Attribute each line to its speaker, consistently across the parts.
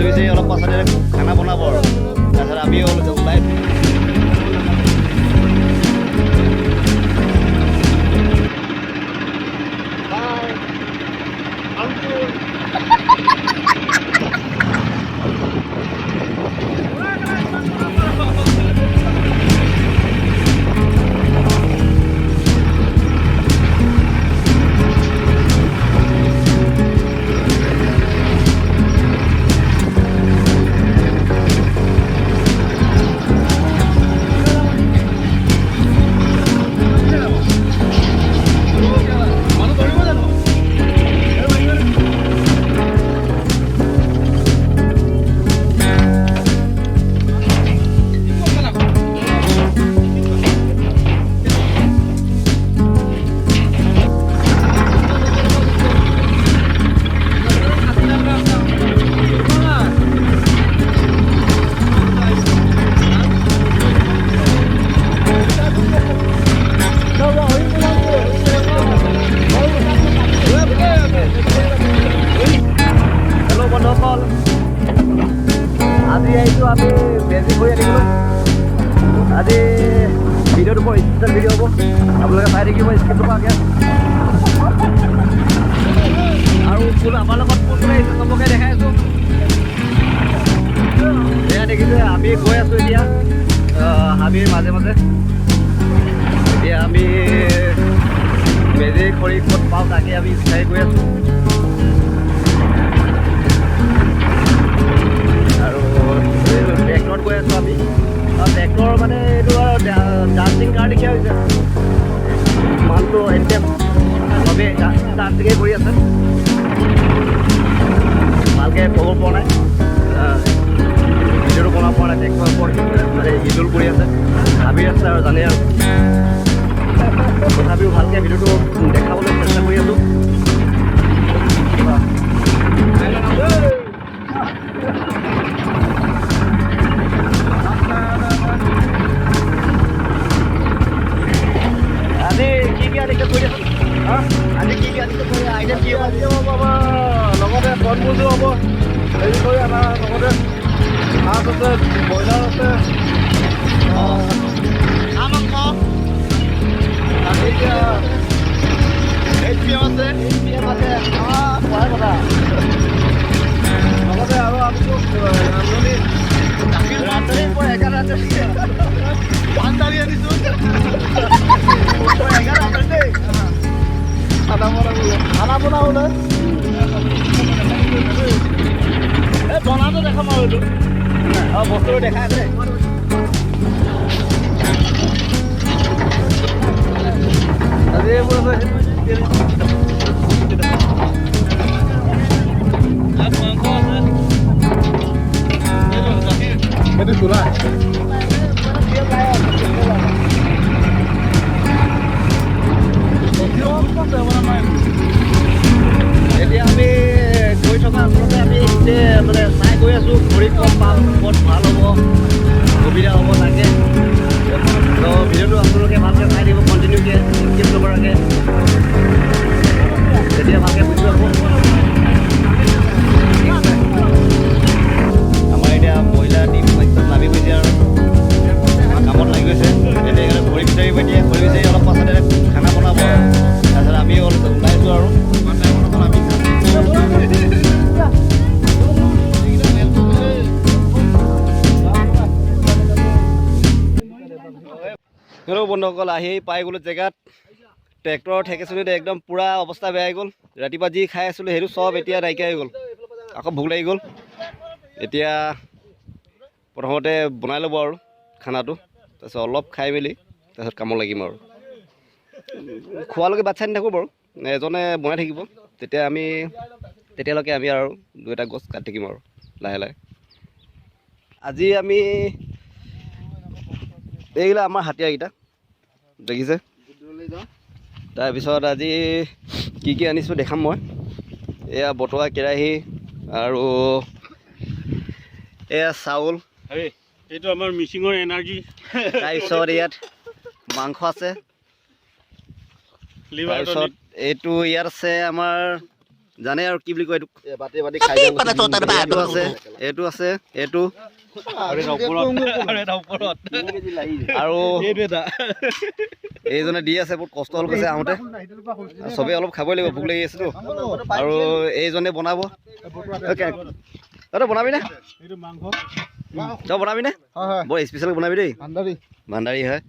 Speaker 1: বিচাৰি অলপ পাছতে খানা বনাব আৰু তাৰপিছত আমি অলপ ওলাই। হেল্ল' বন্ধুসকল, আজি আহিছোঁ আমি মেজি খৰি আনিবলৈ। আজি ভিডিঅ'টো বৰ স্পেচিয়েল ভিডিঅ' হ'ব, আপোনালোকে চাই থাকিব স্কিপ নকৰাকৈ। আৰু কোন আমাৰ লগত কোন কোন আহিছে চবকে দেখাই আছোঁ। এয়া দেখিছে, আমি গৈ আছোঁ এতিয়া হাবিৰ মাজে মাজে। এতিয়া আমি মেজি খৰি ক'ত পাওঁ তাকে আমি বিচাৰি গৈ আছোঁ। আৰু ট্ৰেক্টৰত গৈ আছোঁ আমি। আৰু ট্ৰেক্টৰ মানে এইটো আৰু ডান্সিং কাৰ লিখীয়া হৈছে। মানুহটো এনিটাইম চবেই ডান্সিঙেই কৰি আছে। ভালকৈ ক'ব পৰা নাই, ভিডিঅ'টো বনাব পৰা নাই। ট্ৰেক্টৰৰ ওপৰত মানে হিজুল কৰি আছে, হাবি আছে আৰু জানেই আৰু। তথাপিও ভালকৈ ভিডিঅ'টো দেখাবলৈ চেষ্টা কৰি আছোঁ। আজি কি কি আনিছে কৈ দিয়াচোন। হা, আজি কি কি আনিছে কৈ, আইটেম কি হ'ব আজি?
Speaker 2: হ'ব আমাৰ লগতে বনভোজো হ'ব, হেৰি কৰি আমাৰ লগতে মাছ আছে, ব্ৰইলাৰ আছে,
Speaker 1: হাঁহ মাংস।
Speaker 2: এতিয়া
Speaker 1: এইচ পি এম আছে,
Speaker 2: এইচ পি এম আছে, কোৱাই কথা। লগতে আৰু আমিতো ৰান্ধনি।
Speaker 1: ৰান্ধনি মই এগাল ৰান্ধনি।
Speaker 2: পাণ আনিছোঁ।
Speaker 1: মই এগাল ৰান্ধনি দেই।
Speaker 2: খানা বনাবলৈ, খানা বনাবলৈ।
Speaker 1: এই বনাওঁতে দেখাম আৰু এইটো বস্তুটো দেখাই আছে।
Speaker 2: আজি এইবোৰ আছে।
Speaker 1: মাংস আছে।
Speaker 2: সেইটো চোলা।
Speaker 1: এতিয়া আমি গৈ থকা আচলতে আমি গোটেই মানে চাই গৈ আছোঁ, খৰি ক'ত পাম, ক'ত ভাল হ'ব, সুবিধা হ'ব তাকে। তো ভিডিঅ'টো আপোনালোকে ভালকৈ চাই দিব কণ্টিনিউকৈ, স্কিপ নকৰাকৈ, তেতিয়া ভালকৈ বুজি পাব। ঠিক আছে, আমাৰ এতিয়া মহিলা টীম একদম নামি গৈছে আৰু কামত লাগি গৈছে। এতিয়া সেইকাৰণে খৰি বিচাৰিব। এতিয়া খৰি বিচাৰি অলপ পাছতে খানা বনাব আৰু তাৰপিছত আমি অলপ ওলাইছোঁ আৰু। হেল্ল' বন্ধুসকল, আহি পাই গ'লোঁ জেগাত। ট্ৰেক্টৰৰ ঠেকেচনিত একদম পূৰা অৱস্থা বেয়া হৈ গ'ল। ৰাতিপুৱা যি খাই আছিলোঁ সেইটো চব এতিয়া নাইকিয়া হৈ গ'ল। আকৌ ভোক লাগি গ'ল। এতিয়া প্ৰথমতে বনাই ল'ব আৰু খানাটো, তাৰপিছত অলপ খাই মেলি তাৰপিছত কামত লাগিম। আৰু খোৱালৈকে বাট চাই নাথাকোঁ বাৰু, এজনে বনাই থাকিব। তেতিয়া আমি তেতিয়ালৈকে আমি আৰু দুই এটা গছ কাটি থাকিম আৰু লাহে লাহে। আজি আমি এইগিলা আমাৰ হাতিয়াৰকেইটা দেখিছে। তাৰপিছত আজি কি কি আনিছোঁ দেখাম মই। এয়া বটোৱা কেৰাহী আৰু এয়া চাউল।
Speaker 3: এইটো আমাৰ মিচিঙৰ এনাৰ্জি।
Speaker 1: তাৰপিছত ইয়াত মাংস আছে।
Speaker 3: লিভাৰ।
Speaker 1: তাৰপিছত এইটো ইয়াত আছে আমাৰ, জানে আৰু কি বুলি কয় এইটোক।
Speaker 2: বাতি বাতি খাই।
Speaker 1: এইটো আছে। এইটো আছে, এইটো আৰু এইজনে দি আছে। বহুত কষ্ট হ'ল কৈছে আহোঁতে। চবেই অলপ খাবই লাগিব, ভোক লাগি আছেতো। আৰু এইজনে বনাব। তই বনাবি নে? তই বনাবি নে? বৰ স্পেচিয়েল বনাবি দেই। ভাণ্ডাৰী হয়,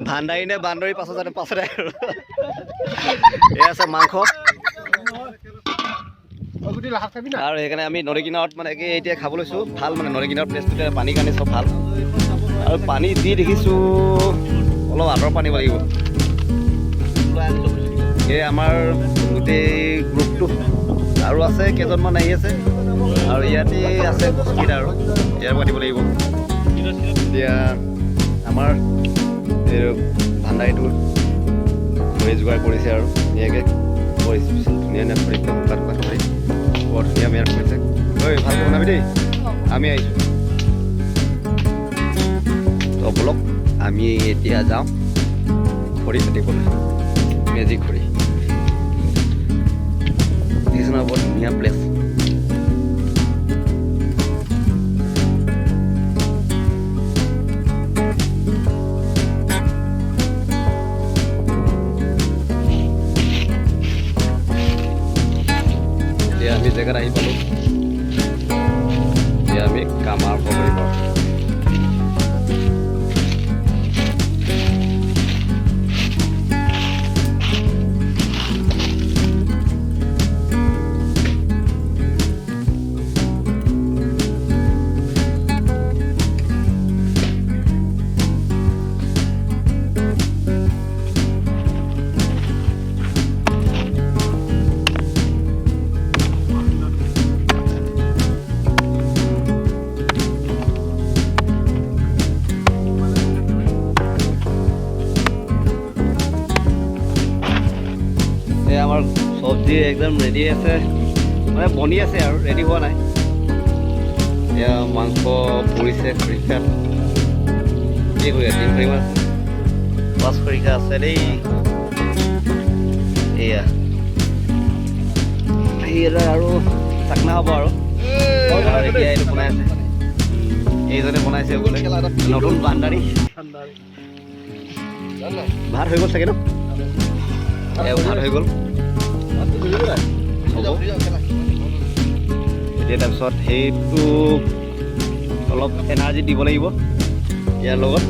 Speaker 1: ভাণ্ডাৰী নে বান্দৰী পাছত জানো, পাছতে। আৰু এয়া আছে মাংস। আৰু সেইকাৰণে আমি নদী কিনাৰত মানে কি এতিয়া খাব লৈছোঁ। ভাল মানে নদী কিনাৰত প্লেচটো, পানী কাৰণে চব ভাল। আৰু পানী যি দেখিছোঁ অলপ আঁতৰ পানী লাগিব। এই আমাৰ গোটেই গ্ৰুপটো আৰু আছে কেইজনমান আহি আছে। আৰু ইয়াতে আছে গছকেইটা, আৰু ইয়াৰ পৰা দিব লাগিব। এতিয়া আমাৰ এই ভাণ্ডাৰীটো খৰি যোগাৰ কৰিছে আৰু ধুনীয়াকৈ, বৰ স্পেচিয়েল ধুনীয়া ধুনীয়া খৰি, শুকান শুকান খৰি, বৰ ধুনীয়া মেয়াৰ কৰিছে। ঐ ভালকৈ বনাবি দেই, আমি আহিছোঁ। তো ব'লক আমি এতিয়া যাওঁ খৰি কাটিবলৈ, মেজি খৰি। দেখিছে নহয়, বৰ ধুনীয়া প্লেচ। এতিয়া আমি জেগাত আহি পালোঁ। এতিয়া আমি কাম আৰম্ভ কৰিম। এই আমাৰ চব্জি একদম ৰেডি আছে, মানে বনি আছে আৰু ৰেডি হোৱা নাই। এয়া মাংস পুৰিছে খৰিকাত। কি কৰি 3 খৰিমান আছে, 5 খৰিকা আছে দেই। এয়া আৰু চাকনা হ'ব। আৰু এতিয়া এইটো বনাই আছে, এইজনে বনাইছে বোলে নতুন ভাণ্ডাৰী। ভাত হৈ গ'ল চাগে ন? ভাত হৈ গ'ল হ'ব। এতিয়া তাৰপিছত সেইটো অলপ এনাৰ্জি দিব লাগিব ইয়াৰ লগত,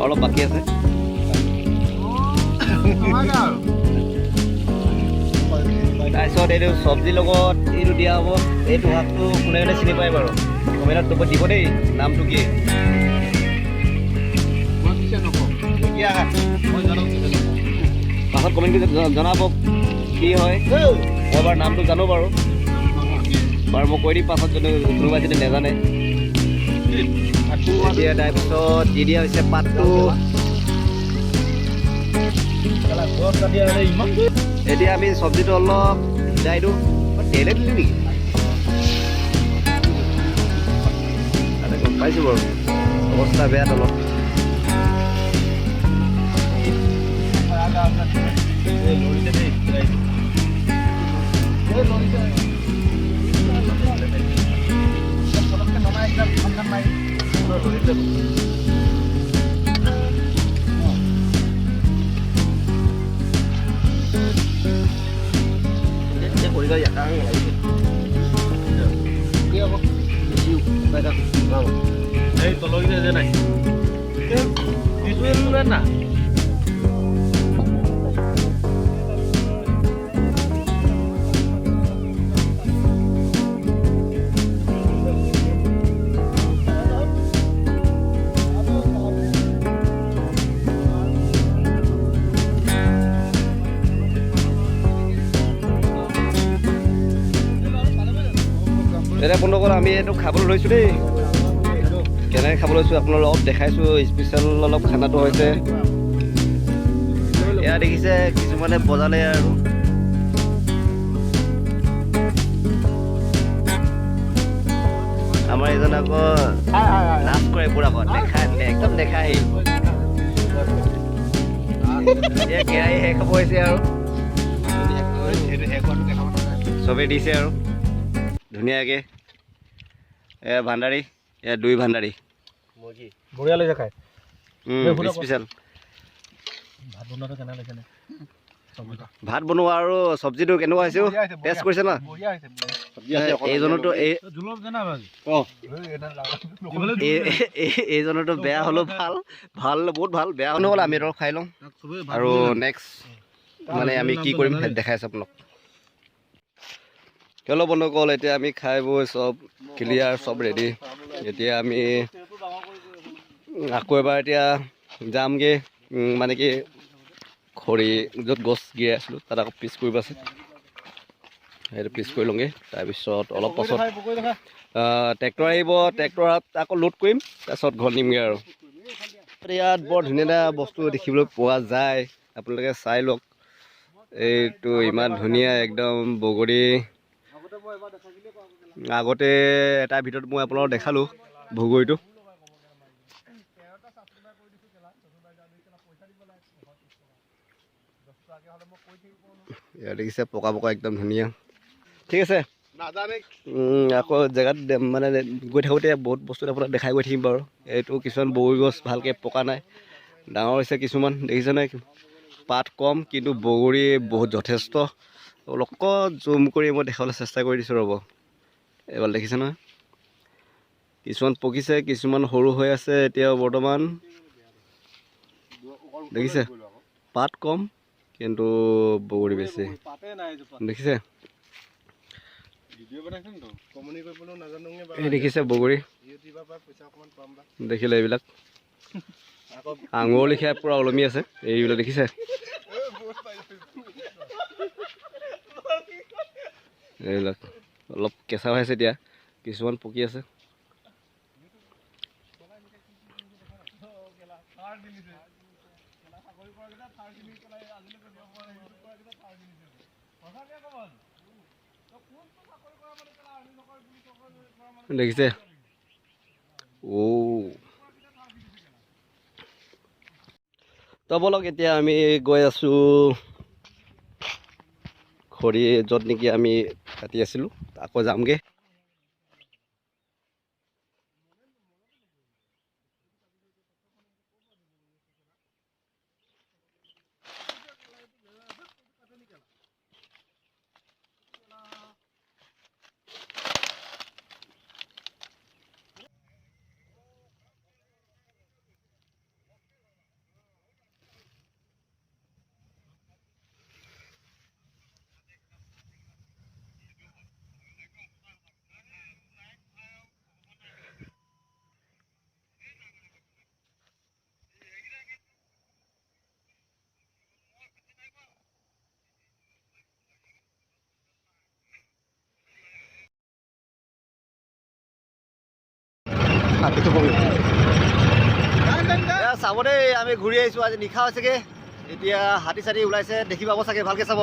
Speaker 1: অলপ বাকী আছে। তাৰপিছত এইটো চব্জিৰ লগত এইটো দিয়া হ'ব। এইটো শাকটো কোনে কোনে চিনি পায় বাৰু কমেণ্টত দিব দেই, নামটো কি? পাছত কমেণ্ট কৰি জনাব কি হয়। মই বাৰু নামটো জানো বাৰু, বাৰু মই কৈ দিম পাছত কোনোবাই যদি নাজানে। এতিয়া তাৰপিছত দি দিয়া হৈছে পাতটো। এতিয়া আমি চব্জিটো অলপ সিজাই দিওঁ। তেলে দিলি নেকি? তাতে গম পাইছোঁ বাৰু, অৱস্থা বেয়া তলত। এতিয়া বন্ধুসকল আমি এইটো খাবলৈ লৈছোঁ দেই। কেনেকৈ খাব লৈছোঁ আপোনালোক অলপ দেখাইছোঁ। স্পেচিয়েল অলপ খানাটো হৈছে। এয়া দেখিছে কিছুমানে বজালে আৰু আমাৰ এজন আকৌ নাচ কৰে পুৰা দেখাই একদম দেখাই। এতিয়া কেৰাহী শেষ হ'ব হৈছে আৰু চবেই দিছে আৰু। ধুনীয়াকৈ। এ ভাণ্ডাৰী, এ দুই ভাণ্ডাৰী।
Speaker 2: বঢ়িয়া লাগিছে খাই।
Speaker 1: স্পেচিয়েল।
Speaker 2: ভাত বনোৱাটো কেনে লাগিছে?
Speaker 1: ভাত বনোৱা আৰু চব্জিটো কেনেকুৱা হৈছে? টেষ্ট কৰিছে ন? এইজনতো এই এইজনতো বেয়া হ'লেও ভাল, ভাল, বহুত ভাল। বেয়া নহ'লে আমি অলপ খাই লওঁ আৰু নেক্সট মানে আমি কি কৰিম সেইটো দেখাই আছোঁ আপোনাক। হেল্ল' বন্ধুসকল, এতিয়া আমি খাই বৈ চব ক্লিয়াৰ, চব ৰেডি। এতিয়া আমি আকৌ এবাৰ এতিয়া যামগৈ, মানে কি খৰি য'ত গছ গিৰাই আছিলোঁ তাত আকৌ পিচ কৰিব আছে, সেইটো পিচ কৰি লওঁগৈ। তাৰপিছত অলপ পাছত ট্ৰেক্টৰ আহিব, ট্ৰেক্টৰত আকৌ লোড কৰিম, তাৰপিছত ঘৰত নিমগৈ। আৰু ইয়াত বৰ ধুনীয়া এটা বস্তু দেখিবলৈ পোৱা যায়, আপোনালোকে চাই লওক। এইটো ইমান ধুনীয়া একদম বগৰী। আগতে এটা ভিডিঅ'ত মই আপোনালোকক দেখালোঁ বগৰীটো। ইয়াত দেখিছে পকা পকা একদম ধুনীয়া। ঠিক আছে, আকৌ জেগাত মানে গৈ থাকোঁতে বহুত বস্তু আপোনাক দেখাই গৈ থাকিম বাৰু। এইটো কিছুমান বগৰী গছ ভালকৈ পকা নাই, ডাঙৰ হৈছে কিছুমান, দেখিছে নাই? পাত কম কিন্তু বগৰী বহুত যথেষ্ট। অলপ জুম কৰি মই দেখাবলৈ চেষ্টা কৰি দিছোঁ, ৰ'ব। এইবাৰ দেখিছে নহয়, কিছুমান পকিছে, কিছুমান সৰু হৈ আছে এতিয়া বৰ্তমান। দেখিছে পাত কম কিন্তু বগৰী বেছি, দেখিছে? এই দেখিছে বগৰী, দেখিলে এইবিলাক আঙুৰ লেখীয়া পূৰা ওলমি আছে এইবিলাক, দেখিছে? এইবিলাক অলপ কেঁচা হৈ আছে এতিয়া, কিছুমান পকি আছে। দেখিছে? অ' তো ব'লক, এতিয়া আমি গৈ আছোঁ খৰি য'ত নেকি আমি কাটি আছিলোঁ, আকৌ যামগৈ। চাব দেই, আমি ঘূৰি আহিছোঁ, আজি নিশা হৈছেগৈ। এতিয়া হাতী চাতী ওলাইছে, দেখি পাব চাগে, ভালকৈ চাব।